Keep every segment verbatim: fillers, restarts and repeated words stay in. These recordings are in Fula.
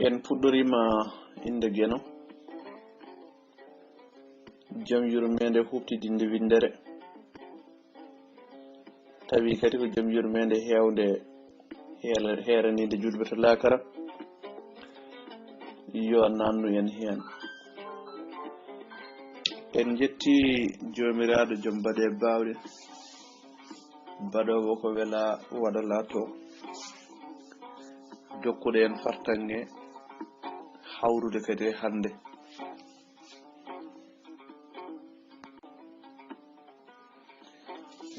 En puɗɗoriima innde Geno, jom yurmeende huuɓtidinde winndere, tawi kadi ko jom yurmeende heewnde heela-, heeraniinde juulɓe to laakara, yo naannu en heen. En njetti Joomiraaɗo jom baɗe baawɗe, baɗoowo ko wela waɗa laato, jokkuɗo en fartaŋŋe hawrude kadi e hannde.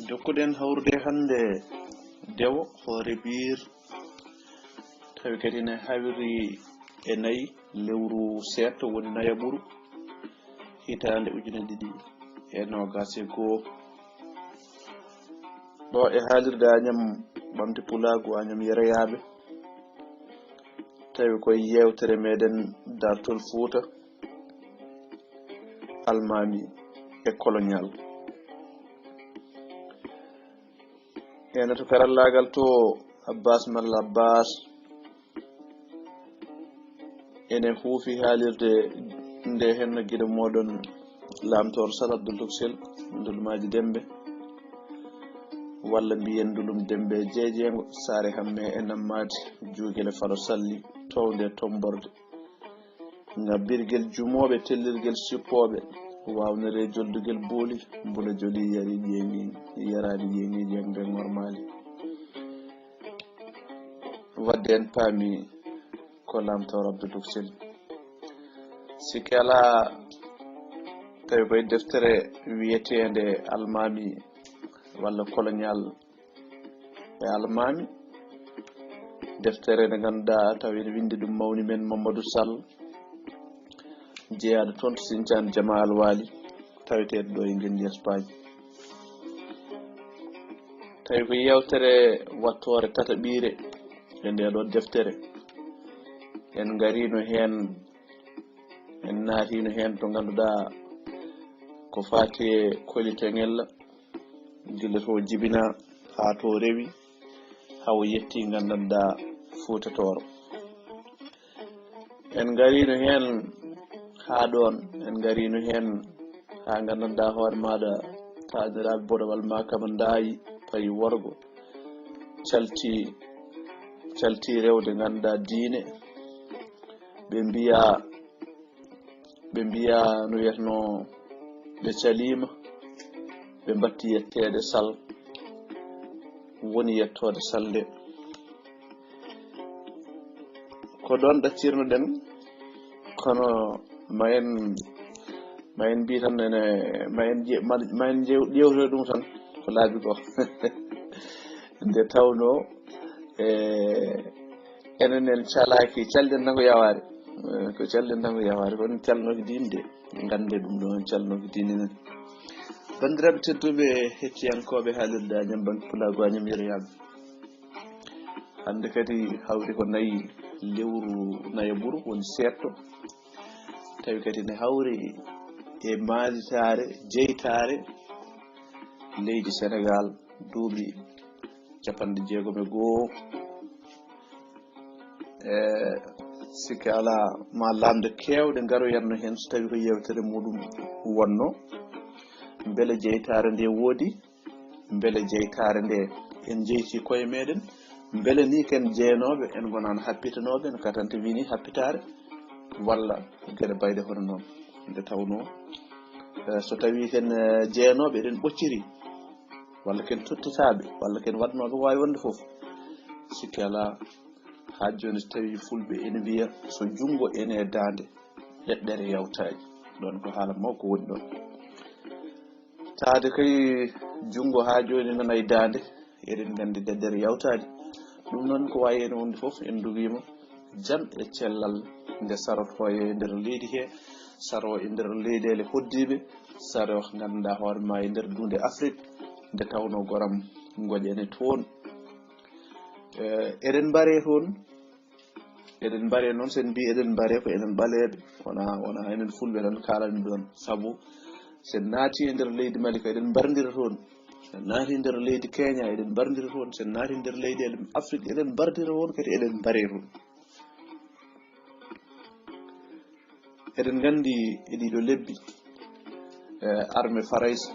Jokkuɗen hawrude hannde dewo hoore biir, tawi kadi ne hawri e nayi lewru seeɗto, woni nayaɓuru, hitaande ujine ɗiɗi e noogaas e goo. Ɗo e haalirde Añam Ɓamte Pulaagu, Añam Yeroyaaɓe, tawi koye yeewtere meɗen Dartol Fuuta, Almaami e Koloñaal. Ene to karallaagal to, Abbas Malla Abbas. Ene huufi haalirde nde heen no giɗo mooɗon Laamtoor Sal Abdul Tuksel, Ndulmaaji Dembe, walla mbiyen Ndulum Dembe Jeejeengo, Saare Hamme e Nammaadi, Juugele Faro Salli, Townde Tomborde, Ŋabbirgel Jumooɓe, Tellirgel Sippooɓe, Waawnere Joldugel Booli, Mbula Joli Yari Ƴeeŋi, Yaraani Ƴeeŋi Ƴeeŋ Mbeŋ Ŋormaali. Wadde en paami ko Laamtoor Abdul Tuksel. Sikke alaa, tawi koye deftere wiyeteende Almaami walla Koloñaal e Almaami. Deftere nde ngannduɗaa tawi ene winndi ɗum mawni men Mamadou Sall, jeyaaɗo toon to Sinthiane Jamaa Alwaali, taweteeɗo ɗo e ngenndi Espagne. Tawi ko yeewtere wattoore tataɓiire e ndee ɗoo deftere. En ngariino heen, en naatiino heen to ngannduɗaa ko faati e Koli Teŋella, gila to jibinaa haa to rewi, haa o yetti nganndanɗaa Fuuta Tooro. En ngariino heen haa ɗoon, en ngariino heen haa nganndanɗaa hoore maaɗa, taaniraaɓe Boɗowal maa kama ndaayi, payi worgo, calti, calti rewde ngannduɗaa diine. Ɓe mbiya, ɓe mbiya no wiyatnoo, ɓe caliima, ɓe mbatti yetteede Sal, woni yettoode Sal nde. Ko ɗoon ɗaccirno-ɗen, kono ma en, ma en mbiy tan ene, ma en je-, ma, ma en jew-, ƴeewtoy ɗum tan ko laabi ko. Nde tawnoo, e, enen en calaaki, calɗen tan ko yawaade. Eh, ko calɗen tan ko yawaade, kono calnooki diine de, ngannde ɗum ɗoon calnooki diine enen. Banndiraaɓe tedduɓe, hettiyankooɓe haalirde Añam Ɓamte Pulaagu, Añam Yeroyaaɓe. Hannde kadi hawri ko nayi lewru nayaɓuru, woni seeɗto. Tawi kadi ne hawri e maalitaare, jeytaare leydi Senegaal, duuɓi capanɗe jeegom e goo. E sikke alaa, ma lamnde keewɗe ngaroyanno heen, so tawi ko yeewtere muɗum wonno. Mbele jeytaare nde woodi? Mbele jeytaare nde en jeyti koye meɗen? Mbele ni ken jeynooɓe, en ngonaano happitanooɓe, no katante wini happitaare, walla geɗe bayɗe hono noon? Nde tawnoo, eh, so tawi ken, eh, jeynooɓe, eɗen ɓocciri, walla ken tottataaɓe, walla ken waɗnooɓe ko waawi wonde fof, sikke alaa, haa jooni so tawi fulɓe ene mbiya, so junngo ene e daande, ɗeɗɗere yawtaani. Ɗoon ko haala mawko woni ɗoon. Taade kay, junngo haa jooni nana e daande, eɗen nganndi ɗeɗɗere yawtaani. Ɗum noon ko waawi heen wonde fof, en ndogiima jam e cellal nde sarotoo e nder leydi he, saroo e nder leyɗeele hoɗdiiɓe, saroo ngannduɗaa hoore ma e nder duunde Afrik, nde tawnoo goram ngoƴa ne toon. Eh, eɗen mbaree toon, eɗen mbaree noon, sen mbii eɗen mbaree ko enen ɓaleeɓe, wona, wona enen fulɓe tan kaalani ɗoon, sabu sen naati e nder leydi Mali ko eɗen mbarndira toon, sen naati e nder leydi Kenya eɗen mbarndira toon, sen naati e nder leyɗeele Afrik eɗen mbarndira toon, kadi eɗen mbaree toon. Eɗen nganndi e ɗiɗo lebbi, eh, armée Farayse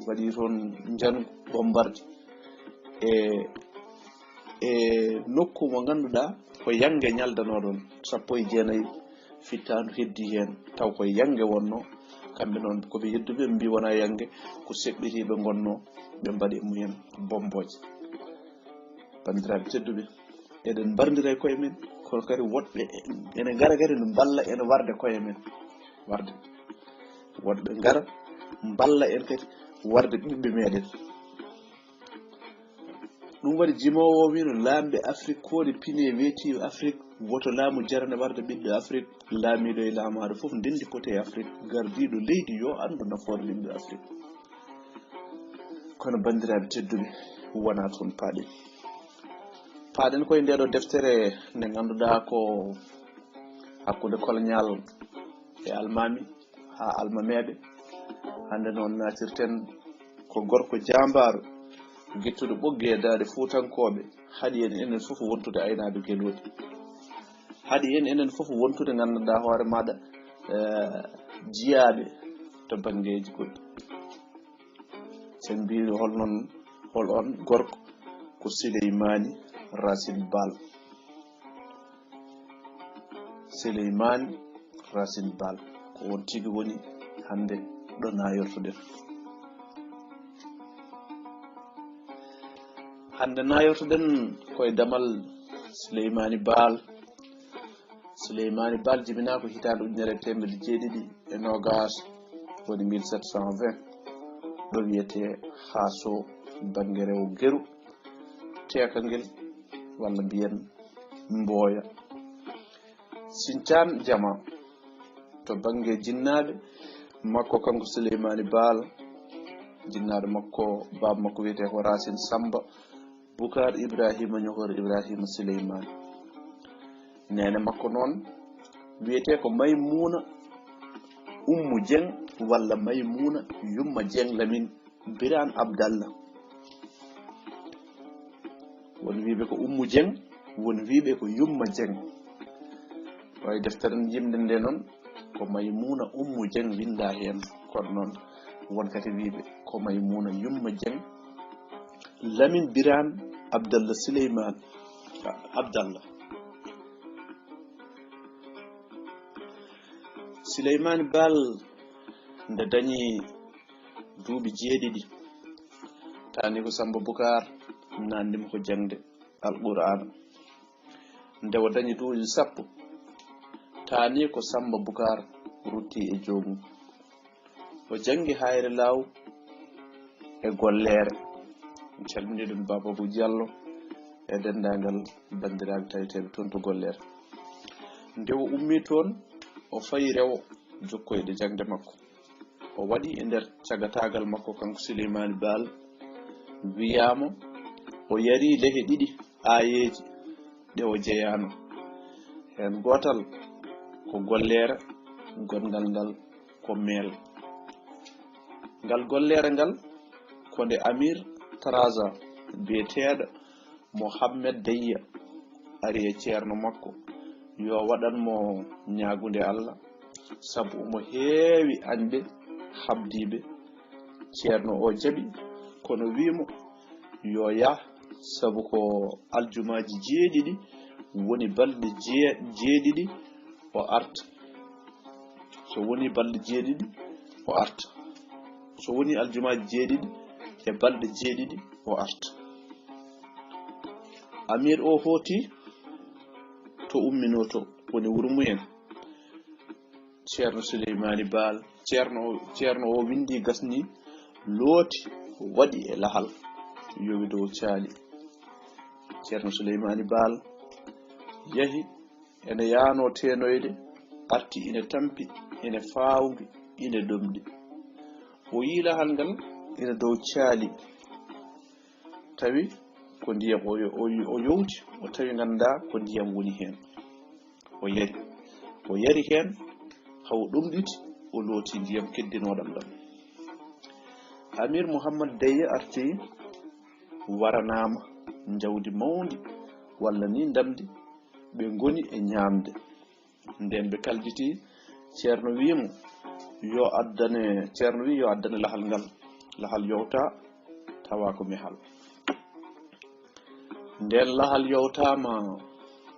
waɗi toon njanu, bombarde, e, e nokku mo ngannduɗaa ko Yannge ñaldanoo ɗoon, sappo e jeenayi fittaandu heddii heen, taw ko Yannge wonnoo. Kamɓe noon, ko ɓe yedduɓe, ɓe mbii wonaa Yannge, ko seɓɓitiiɓe ngonnoo, ɓe mbaɗi e mumen bombooje. Banndiraaɓe tedduɓe, eɗen mbarndira e koye men, kono kadi woɗɓe ene ngara kadi no mballa ene warde koye men. Warde. Woɗɓe ngara mballa en kadi warde ɓiɓɓe meɗen. Ɗum waɗi jimoowo o wino laamɓe Afrik kooɗe pine weeti Afrik, woto laamu jarane warde ɓiɓɓe Afrik, laamiiɗo e laamaaɗo fof ndenndi kote e Afrik, gardiiɗo leydi yo anndu nafoore ɓiɓɓe Afrik. Kono banndiraaɓe tedduɓe, wonaa toon paaɗen. Paaɗen koye ndeeɗo deftere nde ngannduɗaa ko hakkunde kolñaal e almaami haa almameeɓe. Hannde noon naatirten ko gorko jaambaaru, gettuɗo ɓoggi e daaɗe fuutankooɓe, haɗi en enen fof wontude aynaaɓe gelooɗi. Haɗi en enen fof wontude ngannduɗaa hoore maaɗa, eh, jiyaaɓe to banngeeji goɗɗi. Sen mbiino hol noon, hol on gorko? Ko Sileymaani Racine Baal. Sileymaani Racine Baal, ko on tigi woni hannde ɗo naayortoɗen. Hannde naayortoɗen koye damal Sileymaani Baal. Sileymaani Baal jibinaa ko hitaande ujunere e teemedde jeeɗiɗi e noogaas, woni mille sept cent vingt, ɗo wiyetee Haaso, bannge rewo Geru, Teekangel, walla mbiyen Mbooya. Sincaan Jama, to bannge jinnaaɓe makko, kanko Sileymaani Baal, jinnaaɗo makko, baaba makko wiyetee ko Racine Samba, Bukaar Ibraahiima, ñohor Ibraahiima Sileymaani. Neene makko noon wiyetee ko Maymuuna Ummu Jeŋ walla Maymuuna Yumma Jeŋ Lamin Biraan Abdalla. Won wiiɓe ko Ummu Jeŋ, won wiiɓe ko Yumma Jeŋ. Wayi deftere yimde nde noon, ko Maymuuna Ummu Jeŋ winndaa heen. Kono noon, won kadi wiiɓe ko Maymuuna Yumma Jeŋ Lamin Biraan Abdalla Sileymaan, Abdalla. Sileymaani Baal nde dañi duuɓi jeeɗiɗi, taani ko Samba Bukaar naatnimo ko jaŋde Alqur'aana. Nde o dañi duuɓi sappo, taani ko Samba Bukaar rutti e joomum. O janngi Hayre Laaw e Golleere. En calminii ɗum Baba Abou Diallo e denndaangal banndiraaɓe taweteeɓe toon to Golleere. Nde o ummii toon, o fayi rewo jokkoyde jaŋde makko. O waɗi e nder cagataagal makko, kanko Sileymaani Baal, wiyaama o yari lehe ɗiɗi aayeeji ɗe o jeyaano. Heen gootal ko Golleere, gonngal ngal ko Meel. Ngal Golleere ngal ko nde Amir Traza biyeteeɗo Mohammed Deyya ari e ceerno makko, yo waɗan mo ñaagunde Allah, sabu omo heewi añɓe haɓdiiɓe. Ceerno o jaɓi, kono wii mo yo yah, sabu ko aljumaaji jeeɗiɗi woni balɗe jee-, jeeɗiɗi o arta. So woni balɗe jeeɗiɗi, o arta. So woni aljumaaji jeeɗiɗi e balɗe jeeɗiɗi, o arta. Amir o hooti to umminoo to, woni wuro mumen. Ceerno Suleymaani Baal, ceerno o, ceerno o winndi, gasni, looti, waɗi e lahal, yowi dow caali. Ceerno Suleymaani Baal yahi, ene yaanoo teenoyde, arti ine tampi, ine faawndi, ine ɗomɗi. O yii lahal ngal ine dow caali, tawi ko ndiyam, o yo-, o yo-, o yowti, o tawi, nganndaa, ko ndiyam woni heen. O yari. O yari heen, haa o ɗomɗiti, o looti ndiyam keddinooɗam ɗam. Amir Muhammad Deyya arti, waranaama njawdi mawndi, walla ni ndamndi, ɓe ngoni e ñaamde. Ndeen ɓe kalditi, Ceerno wii mo yo addane, Ceerno wii yo addane lahal ngal. Lahal yowta, tawa ko mehal. Nden lahal yowtaama,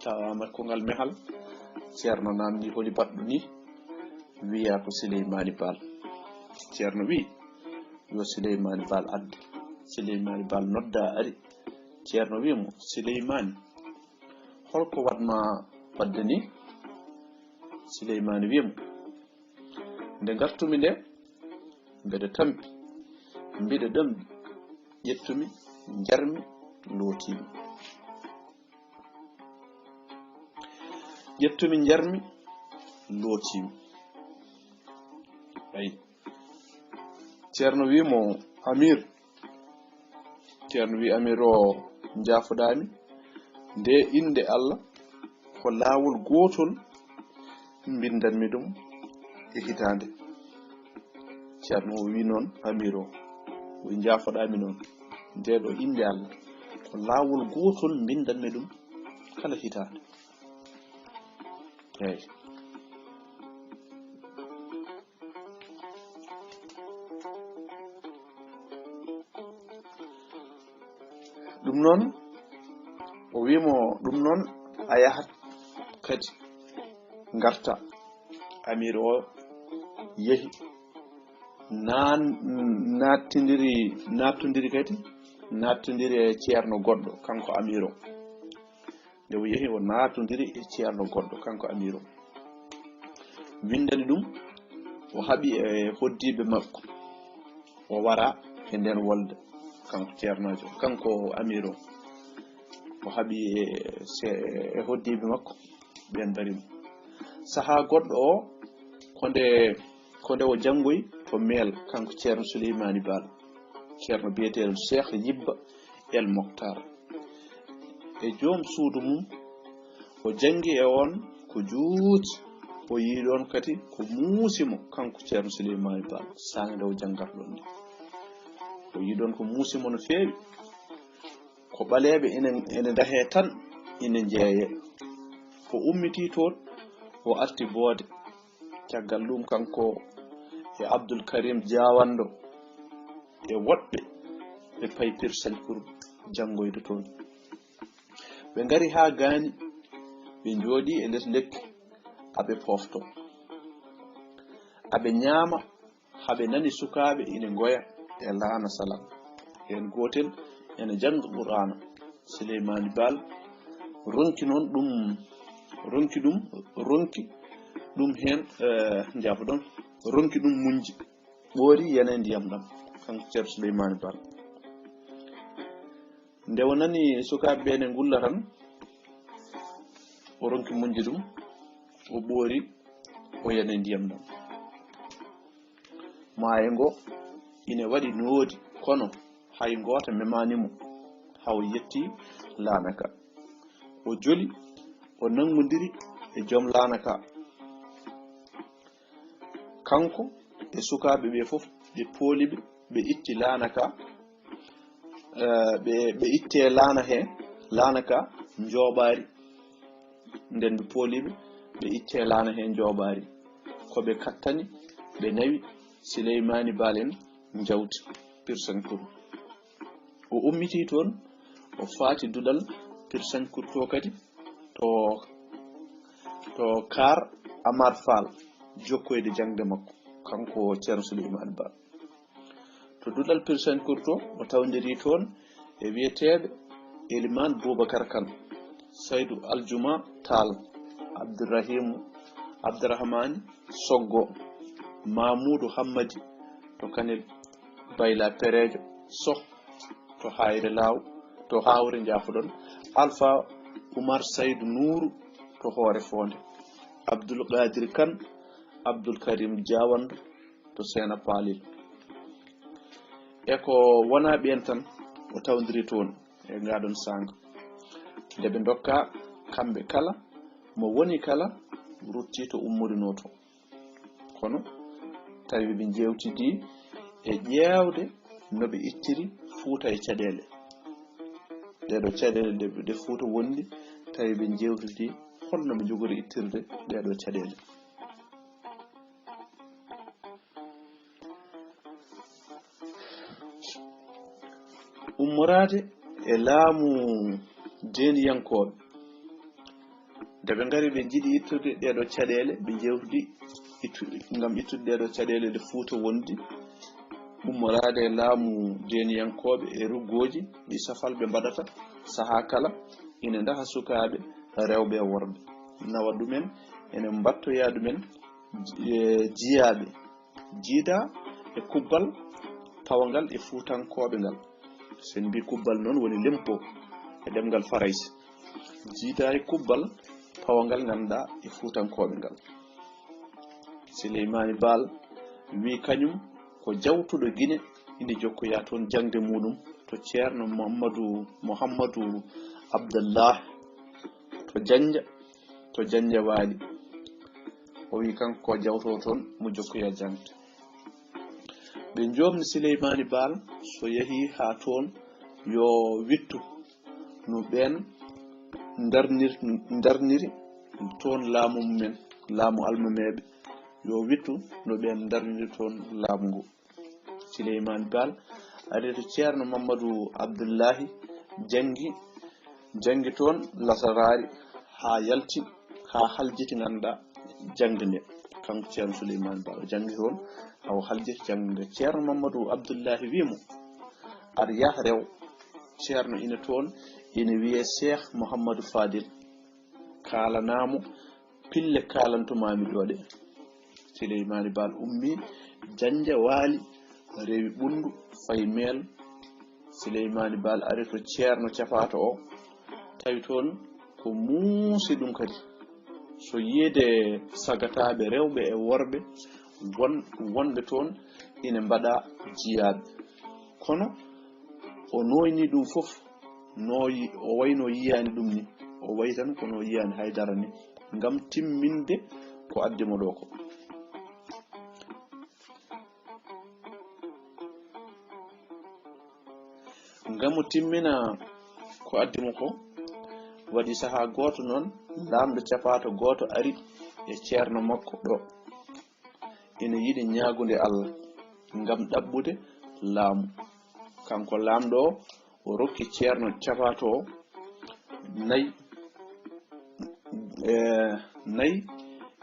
tawaama ko ngal mehal. Ceerno namndi holi baɗɗo ni, wiya ko Sileymaani Baal. Ceerno wii yo Sileymaani Baal adde. Sileymaani Baal nodda ari. Ceerno wii mo, Sileymaani, holko waɗma waɗde ni? Sileymaani wii mo, nde ngartumi nde, mbeɗa tampi, mbiɗa ɗamɗi, ƴettumi, njarmi, lootimi. Ƴettumi, njarmi, lootimi. Ayi. Ceerno wii mo, Amir, Ceerno wii, Amir o, njaafoɗaami, nde innde Allah ko laawol gootol mbinndanmi ɗum e hitaande. Ceerno o wii noon, Amir o, o njaafoɗaami noon, nde ɗo innde Allah ko laawol gootol mbinndanmi ɗum kala hitaande. Eeyi. Ɗum noon, o wii mo, ɗum noon a yahat kadi, ngarta. Amir o yehi, naan-, naattindiri, naattondiri kadi, naattondiri e ceerno goɗɗo, kanko Amir o. Nde o yehi, o naatondiri e ceerno goɗɗo, kanko Amir o. Winndani ɗum, o haɓi e hoddiiɓe makko. O wara e nden wolde, kanko ceernoojo, kanko Amir o. O haɓi e se-, e hoddiiɓe makko, ɓen mbari mo. Sahaa goɗɗo o, ko nde, ko nde o janngoyi to Meel, kanko Ceerno Suleymaani Baal. Ceerno biyeteeɗo Cheikh Yibba El Moktar. E joom suudu mum, o janngi e on ko juuti, o yii ɗon kadi ko muusi mo, kanko Ceerno Suleymaani Baal, saanga nde o janngata ɗon ni. O yii ɗon ko muusi mo no feewi. Ko ɓaleeɓe ene, ene ndahee tan, ene njeeyee. O ummitii toon, o arti Boode. Caggal ɗum, kanko e Abdul Karim Jaawanndo e woɗɓe, ɓe payi Pir Sañkur janngoyde toon. Ɓe ngari haa gaani, ɓe njooɗii e les lekki, aɓe pooftoo. Aɓe ñaama, haa ɓe nani sukaaɓe ine ngoya e laana salam. Heen gootel ene jannga Qur'aana. Suleymaani Baal ronki noon ɗum, ronki ɗum, ronki ɗum heen, eh, njaafoɗon, ronki ɗum muñji. Ɓoori yana e ndiyam ɗam, kanko Ceerno Suleymaani Baal. Nde o nani sukaaɓe ɓe ne ngulla tan, o ronki muñji ɗum, o ɓoori, o yani ndiyam ɗam. Maayo ngo ine waɗi noodi, kono hay gooto memaani mo, haa o yetti laana ka. O joli, o nanngondiri e joom laana ka. Kanko e sukaaɓe ɓe fof, ɓe pooli ɓe, ɓe itti laana ka, eh, ɓe, ɓe itte laana he, laana ka njooɓaari. Nden ɓe pooli ɓe, ɓe itte laana he njooɓaari. Ko ɓe kattani, ɓe nawi Sileymaani Baal en njawti Pir Sañkur. O ummitii toon, o faati duɗal Pir Sañkur to kadi, to, to Kaar Amar Faal, jokkoyde jaŋde makko, kanko Ceerno Suleymaani Baal. To duɗal Pir Sañkur to, o tawdirii toon e wiyeteeɓe Elimaan Buubakar Kan, Saydu Aljuma Taal, Abdurrahiimu, Abdurrahmaani Soggo, Maamuudu Hammadi to Kanel, Bayla Pereejo Soh to Hayre Laaw, to Hawre, njaafoɗon, Alfa Umar Saydu Nuuru to Hoore Foonde, Abdul Qaadir Kan, Abdul Karim Jaawandu to Seena Paalel. E ko wonaa ɓeen tan o tawdiri toon e ngaa ɗoon saanga. Nde ɓe ndokkaa, kamɓe kala, mo woni kala ruttii to ummodinoo to. Kono tawi ɓe njeewtidii e ƴeewde no ɓe ittiri Fuuta e caɗeele. Ɗee ɗoo caɗeele ɗe, ɗe Fuuta wondi, tawi ɓe njeewtidii hol no ɓe njogori ittirde ɗee ɗoo caɗeele. Ummoraade e laamu deeniyankooɓe. Nde ɓe ngari, ɓe njiɗi ittude ɗeeɗo caɗeele, ɓe njewti ittu-, ngam ittude ɗeeɗo caɗeele ɗe Fuuta wondi, ummoraade e laamu deeniyankooɓe e ruggooji ɗi safalɓe mbaɗata sahaa kala, ina ndaha sukaaɓe rewɓe e worɓe, nawa ɗumen, ene mbattoya ɗumen, e jiyaaɓe. Jiida e kubbal pawangal e fuutankooɓe ngal. So en mbii kubbal noon woni lempo e ɗemngal Farayse. Jiida e kubbal pawangal ngannduɗaa e fuutankooɓe ngal. Sileymaani Baal wii kañum ko jawtuɗo Gine, ina jokkoya toon jaŋde muɗum to Ceerno Mammadu, Muhammadu Abdallah, to Jannja, to Jannja Waali. O wii kanko ko jawtoo toon, mo jokkoya jaŋde. Ɓe njoomni Sileymaani Baal, so yahii haa toon, yo wittu no ɓeen ndarnir-, ndarniri toon laamu mumen, laamu almameeɓe, yo wittu no ɓeen ndarniri toon laamu ngu. Sileymaani Baal ari to Ceerno Mammadu Abdullaahi, janngi, janngi toon lasaraari haa yalti, haa haljiti ngannduɗaa jaŋde nde. Kanko Ceerno Suleymaani Baal o janngi toon, haa o haljiti jaŋde nde. Ceerno Mammadu Abdullaahi wii mo, "Aɗa yah rew." Ceerno ina toon, ina wiyee Seex Muhammadu Faadil. Kaalanaa mo pille kaalantumaami ɗoo ɗe. Sileymaani Baal ummii, Jannja Waali, rewi Ɓunndu, fayi Meel. Sileymaani Baal ari to Ceerno Capaato o, tawi toon ko muusi ɗum kadi. So yiide sagataaɓe rewɓe e worɓe won-, wonɓe toon ina mbaɗa jiyaaɓe. Kono o nooynii ɗum fof, no yi-, o wayno yiyaani ɗum ni. O wayi tan kono o yiyaani hay dara ni, ngam timminde ko addi mo ɗo ko. Ngam o timmina ko addi mo ko, waɗi sahaa gooto noon, laamɗo capaato gooto ari e ceerno makko ɗo. Ina yiɗi ñaagude Allah ngam ɗaɓɓude laamu. Kanko laamɗo o, o rokki ceerno capaato o nayi, e, nayi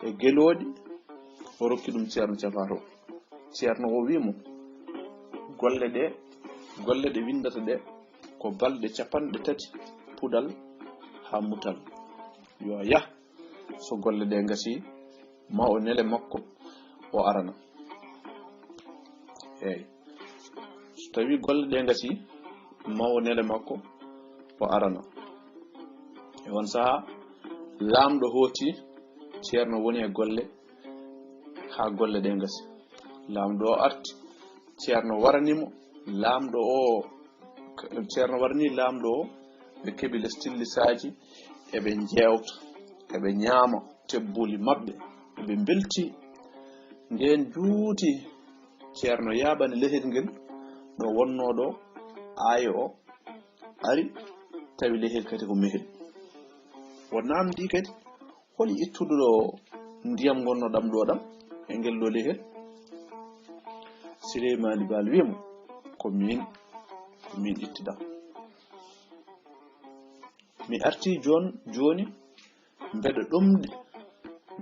e gelooɗi, o rokki ɗum ceerno capaato o. Ceerno o wii mo, "Golle ɗe, golle ɗe winndata ɗe ko balɗe capanɗe tati puɗal haa mutal. Yo a yah, so golle ɗe ngasii, ma o nele makko, o arana." Eey. So tawii golle ɗe ngasii, ma o nele makko, o arana. E oon sahaa, laamɗo hooti, ceerno woni e golle, haa golle ɗe ngasi. Laamɗo o arti, ceerno warani mo, laamɗo o, ceerno warani laamɗo o, ɓe keɓi les tillisaaji, eɓe njeewta, eɓe ñaama tebbuuli maɓɓe, eɓe mbelti. Ndeen juuti, ceerno yaaɓani lehel ngel, ɗo wonnoo ɗo, aayo o ari, tawi lehel kadi ko mehel. O naamndii kadi, "Holi ittuɗo ɗo ndiyam ngonnoɗam ɗo ɗam e ngel ɗo lehel?" Sileymaani Baal wii mo, "Ko miin, ko miin itti ɗam. Mi artii joon, jooni mbeɗa ɗomɗi.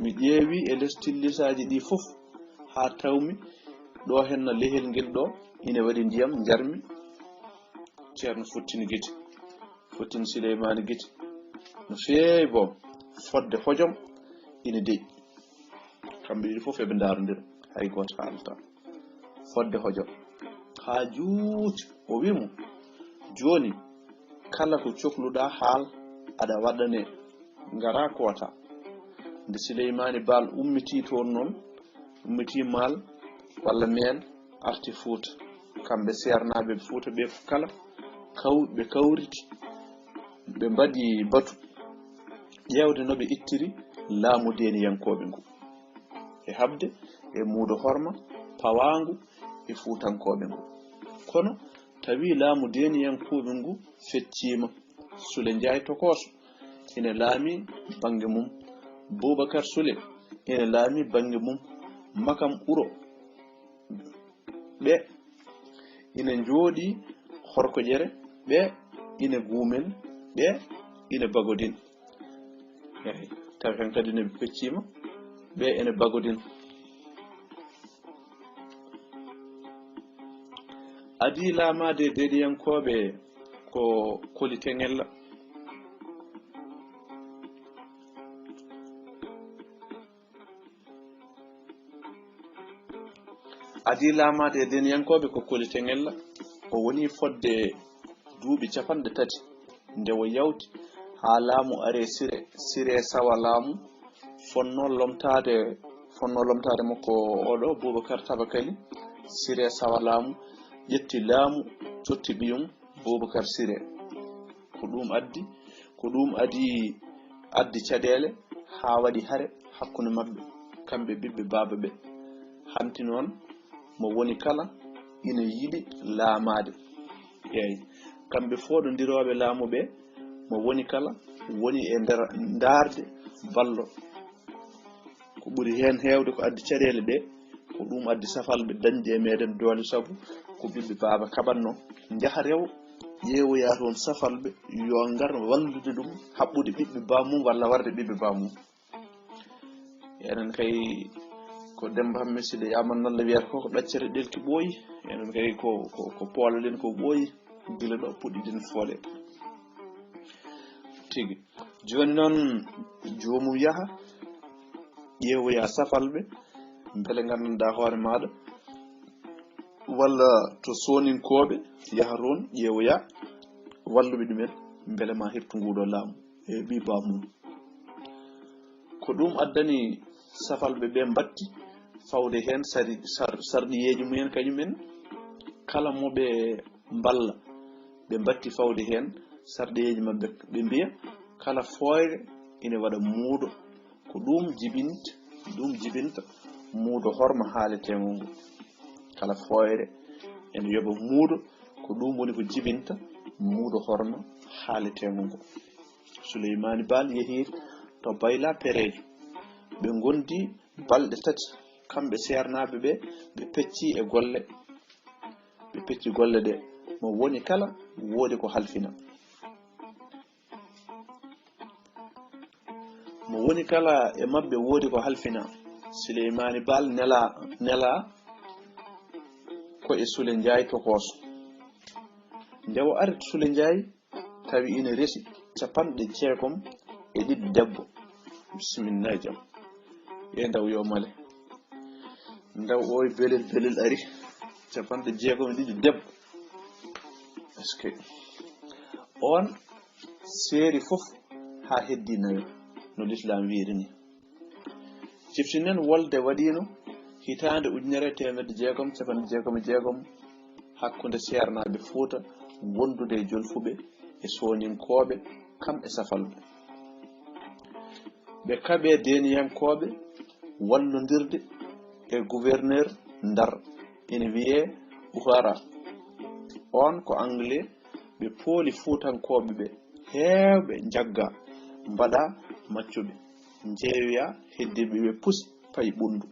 Mi ƴeewi e les tillisaaji ɗi fof haa tawmi ɗo henna lehel ngel ɗo ina waɗi ndiyam, njarmi." Ceerno fottini gite, fottini Sileymaani gite no feewi boom, fodde hojom ina deƴƴi. Kamɓe ɗiɗo fof eɓe ndaarondira, hay gooto haalata. Fodde hojom. Haa juuti, o wii mo, "Jooni, kala ko cokluɗaa haal, aɗa waɗane, ngaraa koota." Nde Sileymaani Baal ummitii toon noon, ummitii Maal walla Meel, arti Fuuta. Kamɓe seernaaɓe Fuuta ɓe fof kala, kaw-, ɓe kawriti, ɓe mbaɗi batu ƴeewde no ɓe ittiri laamu deeniyankooɓe ngu, e haɓde e muudo horma pawaangu e fuutankooɓe ngu. Kono tawi laamu deeniyankooɓe ngu fecciima. Sule Njaay Tokooso ina laami bannge mum. Buubakar Sule ina laami bannge mum. Makam Uro ɓe ina njooɗii Horko ƴere, ɓe ina guumen, ɓe ina bagodin. Eey, tawi heen kadi ne ɓe pecciima, ɓe ene bagodin. Adii laamaade e deeɗiyankooɓe ko Koli Teŋella. Adii laamaade e deeɗiyankooɓe ko Koli Teŋella. O woni fodde duuɓi capanɗe tati nde o yawti haa laamu aree Sire, Sire sawa laamu, fonnoo lomtaade, fonnoo lomtaade mo ko oɗo Bubakar Tabakali. Sire sawa laamu, ƴetti laamu, totti ɓiyum Bubakar Sire. Ko ɗum addi, ko ɗum adii, addi caɗeele haa waɗi hare hakkunde maɓɓe, kamɓe ɓiɓɓe baaba ɓe. Hanti noon, mo woni kala ina yiɗi laamaade. Eey, kamɓe fooɗondirooɓe laamu ɓe, mo woni kala woni e nder ndaarde ballo. Ko ɓuri heen heewde ko addi caɗeele ɗe, ko ɗum addi safalɓe dañde e meɗen doole, sabu ko ɓiɓɓe baaba kaɓatnoo, njaha rewo, ƴeewoya toon safalɓe, yo ngar wallude ɗum, haɓɓude ɓiɓɓe bammum walla warde ɓiɓɓe bammum. Enen kay ko Demba Hamme Sile Yaaman Nalla wiyata ko, ko ɗaccere ɗelki ɓooyi. Enen kay ko, ko, ko pooloɗen ko ɓooyi, gila ɗo puɗɗiɗen foole. Tigi. Jooni noon, joomum yaha, ƴeewoya safalɓe, mbele nganndanɗaa hoore maaɗa, walla to sooninkooɓe, yaha toon, ƴeewoya walluɓe ɗumen, mbele ma heɓtu nguuɗo laamu e ɓii bammum. Ko ɗum addani safalɓe ɓe mbatti fawde heen sari-, sar-, sarɗiyeeji mumen kañumen, kala mo ɓe mballa. Ɓe mbatti fawde heen sarɗiyeeji maɓɓe, ɓe mbiya kala fooyre ina waɗa muudo, ko ɗum jibinta, ɗum jibinta muudo horma haaleteengo ngo. Kala fooyre ene yoɓa muudo, ko ɗum woni ko jibinta muudo horma haaleteengo ngo. Suleymaani Baal yehii to Bayla Pereejo. Ɓe ngondi balɗe tati, kamɓe seernaaɓe ɓe, ɓe pecci e golle. Ɓe pecci golle ɗe, mo woni kala woodi ko halfina. Mo woni kala e maɓɓe woodi ko halfina. Suleymaani Baal nela, nela ko e Sule Njaay tokooso. Nde o ari to Sule Njaay, tawi ina resi capanɗe jeegom e ɗiɗi debbo. Bismilla jam. Ɓe ndaw yo male. Ndaw oy belel belel ari. Capanɗe jeegom e ɗiɗi debbo. Est-ce que on seeri fof haa heddi nayo, no lislaam wiiri ni. Ciftinen wolde waɗiino hitaande ujunere e teemedde jeegom e capanɗe jeegom e jeegom hakkunde seernaaɓe Fuuta wondude e jolfuɓe e sooninkooɓe, kam e safalɓe. Ɓe kaɓe deeniyankooɓe wallondirde e gouverneur Ndar, ina wiyee Ouattara. On ko Anglais. Ɓe pooli Fuutankooɓe ɓe, heewɓe njagga, mbaɗa maccuɓe, njeeyoya heddiiɓe ɓe pusi payi ɓunndu.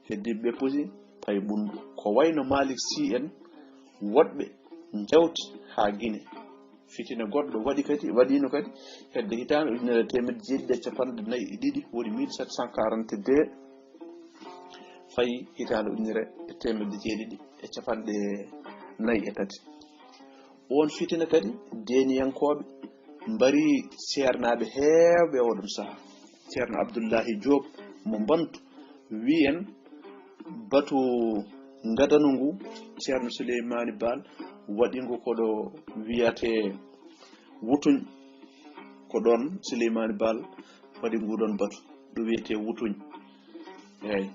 Heddiiɓe ɓe pusi payi ɓunndu. Ko wayno Malick Sy en, woɗɓe njawti haa Guinée. Fitina goɗɗo waɗi kadi, waɗiino kadi hedde hitaande ujunere e teemedde jeeɗiɗi e capanɗe nayi e ɗiɗi, woni mille sept cent quarante-deux, fayi hitaande ujunere e teemedde jeeɗiɗi e capanɗe nayi e tati. Oon fitina kadi, deeniyankooɓe mbari seernaaɓe heewɓe e oɗon sahaa. Ceerno Abdullahi Joob mo Mbantu wii en batu ngadanu ngu Ceerno Suleymaani Baal waɗi ngu ko ɗo wiyatee Wutuñ, ko ɗoon Suleymaani Baal waɗi ngu ɗoon batu, ɗo wiyetee Wutuñ. Eey.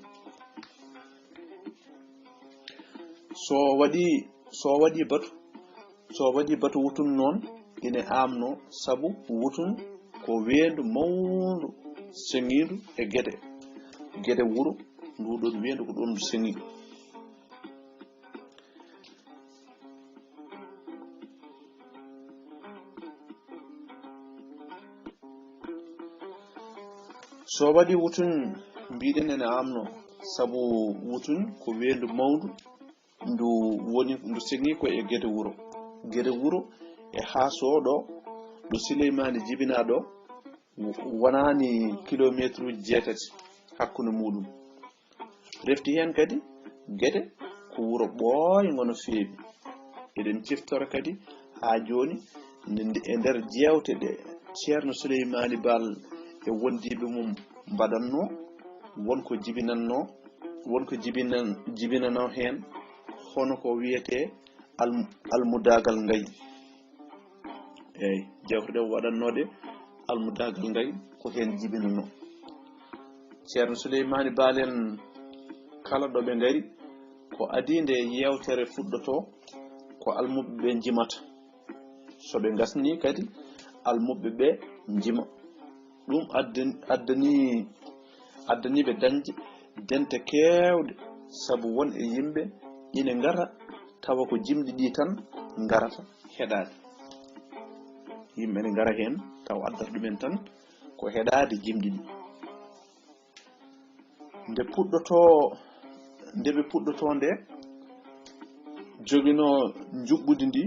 So waɗi, so waɗi batu, so waɗi batu Wutuñ noon, ine aamnoo, sabu Wutuñ ko weendu mawndu seŋiindu e Gede. Gede wuro, ndu ɗoon weendu ko ɗoon ndu seŋi. So waɗi Wutuñ, mbiɗen ene aamnoo, sabu Wutuñ ko weendu mawndu ndu woni, ndu seŋi ko e Gede Wuro. Gede Wuro e haa Sooɗo, ɗo Sileymaani jibinaa ɗo, wonani kilometre uji jeetati hakkunde muɗum. Refti heen kadi, Gede ko wuro ɓooyngo no feewi. Eɗen ciftora kadi haa jooni, nde, nde, e nder jeewte ɗe Ceerno Suleymaani Baal e wondiiɓe mum mbaɗatnoo, won ko jibinatnoo, won ko jibinan-, jibinanoo heen, hono ko wiyetee al-, almudaagal ngay. Eey, jeewte ɗe waɗatnooɗe almudaagal ngay ko heen jibinanoo. Ceerno Suleymaani Baal en, kala ɗo ɓe ngari, ko adii nde yeewtere fuɗɗotoo, ko almuɓɓe ɓe njimata. So ɓe ngasnii kadi, almuɓɓe ɓe njima. Ɗum addan-, addani, addani ɓe dañde dente keewɗe, sabu won e yimɓe ine ngara tawa ko jimɗi ɗi tan ngarata heɗaade. Yimɓe ne ngara heen tawa addata ɗumen tan ko heɗaade jimɗi ɗi. Nde puɗɗotoo, nde ɓe puɗɗotoo nde, joginoo njuɓɓudi ndi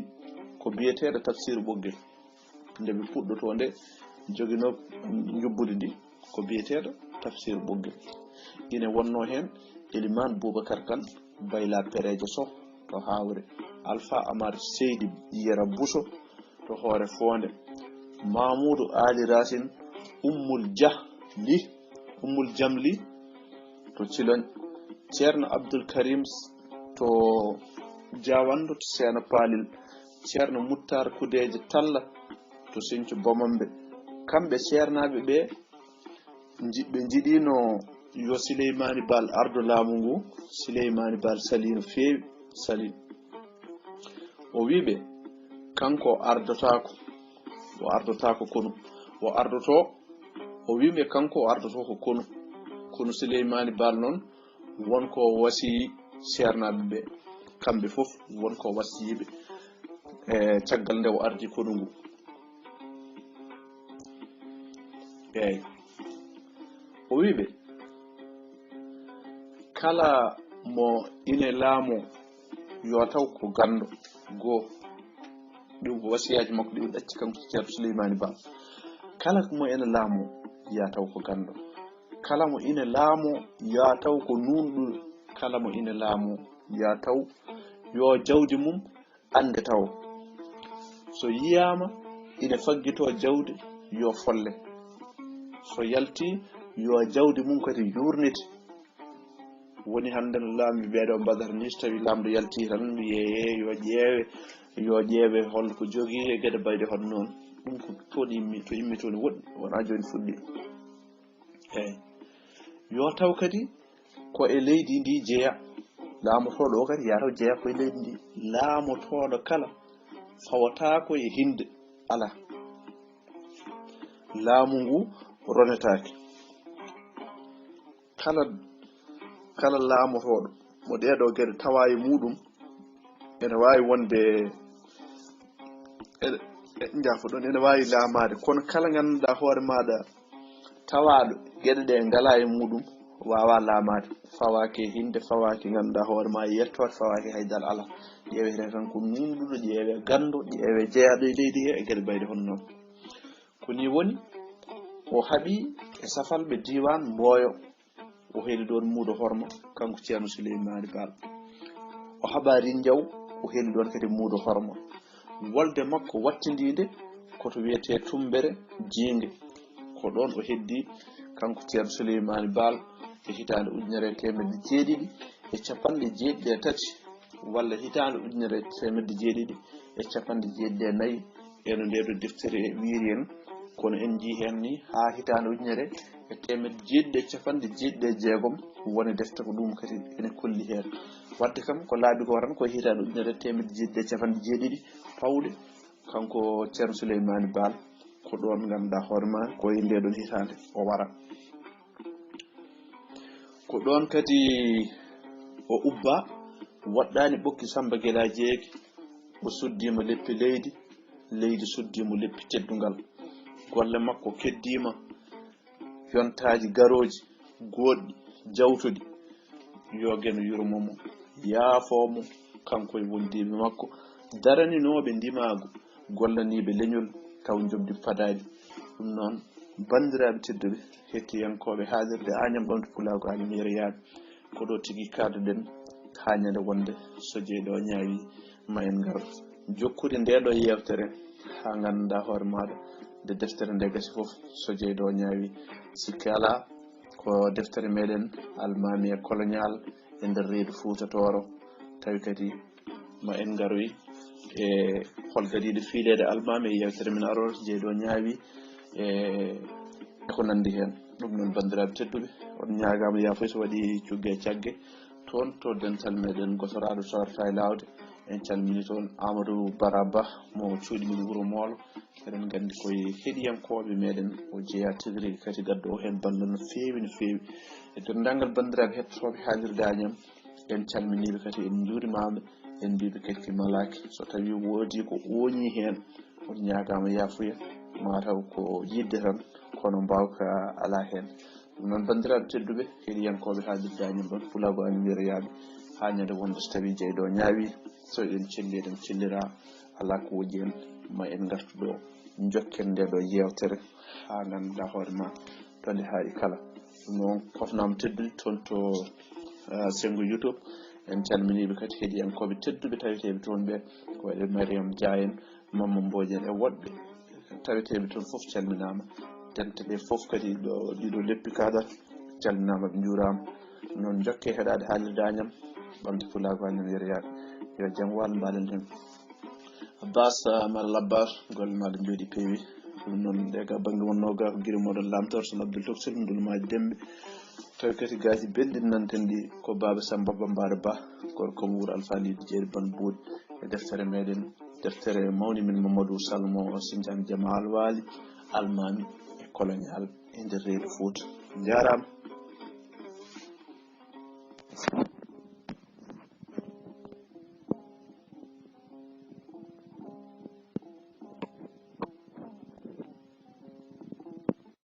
ko biyeteeɗo Tafsir Ɓoggel. Nde ɓe puɗɗotoo nde, joginoo njuɓɓudi ndi ko biyeteeɗo Tafsir Ɓoggel. Ine wonnoo heen Elimaan Bubakar Kan, Bayla Pereejo Soh to Haawre, Alfa Amar Seydi Yero Buso to Hoore Foonde, Mamuudu Aali Raasin, Ummul Jahli, Ummul Jamli to Ciloñ, Ceerno Abdul Karim to Jaawandu to Seeno Paalel, Ceerno Muttaar Kudeeje Talla to Sinthiou Bomombe. Kamɓe ceernaaɓe ɓe nji-, ɓe njiɗiino yo Sileymaani Baal ardo laamu ngu, Sileymaani Baal salii no feewi, salii. O wii ɓe, kanko o ardotaako, o ardotaako konu, o ardotoo, o wii ɓe, kanko o ardotoo ko konu. Kono Sileymaani Baal noon, won ko o wasiyii ceernaaɓe ɓe, kamɓe fof, won ko o wasiyii ɓe, e caggal nde o ardii konu ngu. Eey. O wii ɓe, kala mo ine laamoo, yo taw ko ganndo, goo. Ɗum ko wasiyaaji makko ɗi o ɗacci kanko Ceerno Suleymaani Baal. Kala mo ine laamoo, yo taw ko ganndo. Kala mo ine laamoo, yo taw ko nuunɗuɗo. Kala mo ine laamoo, yo taw yo jawdi mum annde tawo. So yiyaama ine faggitoo jawdi, yo folle. So yaltii, yo jawdi mum kadi yuurnite. Woni hannde no laamɓe ɓee ɗoo mbaɗata nii, so tawii laamɗo yaltii tan, wiyee yo ƴeewe, yo ƴeewe hol ko jogii e geɗe bayɗe hono noon. Ɗum ko toon immi, to immi toon woɗɗi, wonaa jooni fuɗɗii. Eey. Yo taw kadi ko e leydi ndi jeya. Laamotooɗo o kadi yo taw jeya ko e leydi ndi. Laamotooɗo kala fawataako e hinnde, alaa. Laamu ngu ronetaake. Kala, kala laamotooɗo mo ɗee ɗoo geɗe tawaa e muuɗum, ene waawi wonde, ene, e, njaafoɗon, ene waawi laamaade. Kono kala ngannduɗaa hoore maaɗa tawaaɗo geɗe ɗe ngalaa e muuɗum, waawaa laamaade. Fawaaki e hinnde, fawaaki ngannduɗaa hoore maa e yettoode, fawaaki hay dal alaa. Ƴeewetee tan ko nuunɗuɗo, ƴeewee ganndo, ƴeewee jeyaaɗo e leydi he e geɗe bayɗe hono noon. Ko nii woni, o haɓi e safalɓe diiwaan Mbooyo. O heli ɗoon muudo horma, kanko Ceerno Suleymaani Baal. O haɓaa Rinjaw, o heli ɗoon kadi muudo horma. Wolde makko wattindiinde ko to wiyetee Tummbere Jiinge. Ko ɗoon o heddii, kanko Ceerno Suleymaani Baal, e hitaande ujunere e teemedde jeeɗiɗi e capanɗe jeeɗiɗi e tati, walla hitaande ujunere e teemedde jeeɗiɗi e capanɗe jeeɗiɗi e nayi, e no ndee ɗoo deftere wiiri en. Kono en njii heen ni, haa hitaande ujunere e teemedde jeeɗiɗi e capanɗe jeeɗiɗi e jeegom, woni defte ko ɗum kadi ene kolli heen. Waɗde kam, ko laabi goo tan, ko e hitaande ujunere e teemedde jeeɗiɗi e capanɗe jeeɗiɗi pawɗe, kanko Ceerno Suleymaani Baal, ko ɗoon ngannduɗaa hoore maa, ko e ndee ɗoon hitaande o wara. Ko ɗoon kadi o ubbaa, waɗɗaani ɓokki Sammba Gelaajeegi, o suddii mo leppi leydi, leydi suddii mo leppi teddungal. Golle makko keddiima, yontaaji garooji, gooɗɗi, jawtuɗi. Yo Geno yurmo mo, yaafoo mo, kanko e wondiiɓe makko, daraninooɓe ndimaagu, gollaniiɓe leñol taw njoɓdi padaani. Ɗum noon, banndiraaɓe tedduɓe, hettiyankooɓe haalirde Añam Ɓamtu Pulaagu Añam Yereyaaɓe, ko ɗo tigi kaaduɗen haa ñande wonde, so jeyɗo ñaawi, ma en ngar jokkude nde ɗo yeewtere haa ngannduɗaa hoore maaɗa nde deftere nde gasi fof, so jeyɗo ñaawi. Sikke alaa, ko deftere meɗen Almaami e Koloñaal e nder reedu Fuuta Tooro, tawi kadi ma en ngaroy e hol gadiiɗo fiileede Almaami e yeewtere men aroore, jeyɗo ñaawi e e ko nanndi heen. Ɗum noon, banndiraaɓe tedduɓe, on ñaagaama yaafoy so waɗi cugge e cagge. Toon to dental meɗen gotoraaɗo tawata e laawde, en calmini toon Amadou Baraba mo cuuɗi min Wuro Moolo. Eɗen nganndi koye heɗiyankooɓe meɗen o jeyaa tigi rigi, kadi gaddo o heen ballal no feewi, no feewi. E denndaangal banndiraaɓe hettotooɓe haalirde Añam, en calminiiɓe kadi, en njuurimaama, en mbiiɓe kadi malaaki. So tawii woodii ko ooñii heen, on ñaagaama yaafuya, mataw ko yiɗde tan, kono mbaawka alaa heen. Ɗum noon, banndiraaɓe tedduɓe, heɗiyankooɓe haalirde Añam Ɓamtu Pulaagu Añam Yereyaaɓe, haa ñande wonde so tawii jeyɗo ñaawi, so eɗen celli, eɗen cellira, alaa ko woƴi en, ma en ngartu ɗo, njokken nde ɗo yeewtere haa ngannduɗaa hoore ma to nde haaɗi kala. Ɗum noon, kofnaama teddude toon to, ah, senngo YouTube. En calminiiɓe kadi heɗiyankooɓe tedduɓe taweteeɓe toon ɓe, ko wayi no Mariam Dia en, Mamma Mbooƴ en e woɗɓe taweteeɓe toon fof calminaama. Dente ɗe fof kadi ɗo, ɗiɗo leppi kaɗa calminaama, ɓe njuuraama. Noon njokke heɗaade haalirde Añam Ɓamtu Pulaagu Añam Yereyaaɓe. Yo jam wal mbaɗen heen. Abbas, ah, Mara Labbar, golle maaɗa njooɗi peewi. Ɗum noon, nde ga bannge wonnoo ga ko giri moɗon Lamtoor, Sono Abdul Tokosel, Ndul Maaji Dembe. Tawi kadi gaaji belɗi nanten ɗi ko Baaba Samba Bambaare Ba, gorko mo wuro Alfaaliiɗi Jeeri Ban Buuɗi. E deftere meɗen, deftere mawni min Mamadou Sall mo Sindian Jama Alwaali, Almaami e Koloñaal e nder reedu Fuuta. Njaaraama.